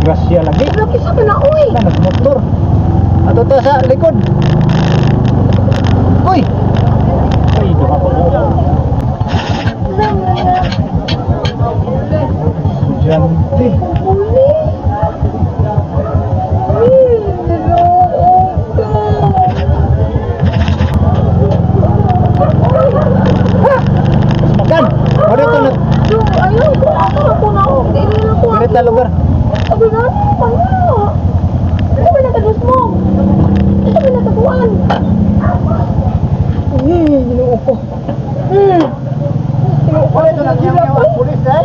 Disgrasya lagi. Laki sa ka na, uy. Na nagmotor. Ato to sa likod. Uy. Ay, duha pa mo. Estudyante. Uli. Uy, ginoo ko. Makan. Wala to na. So, ayaw ko. Ako na ko na. Hindi na ko. Diretsa lugar. Sabi na, paano? Ano ba natagos mo? Ano ba nataguan? Uy, ginoo ko. Ginoo ko. Wala to na. Pulis eh.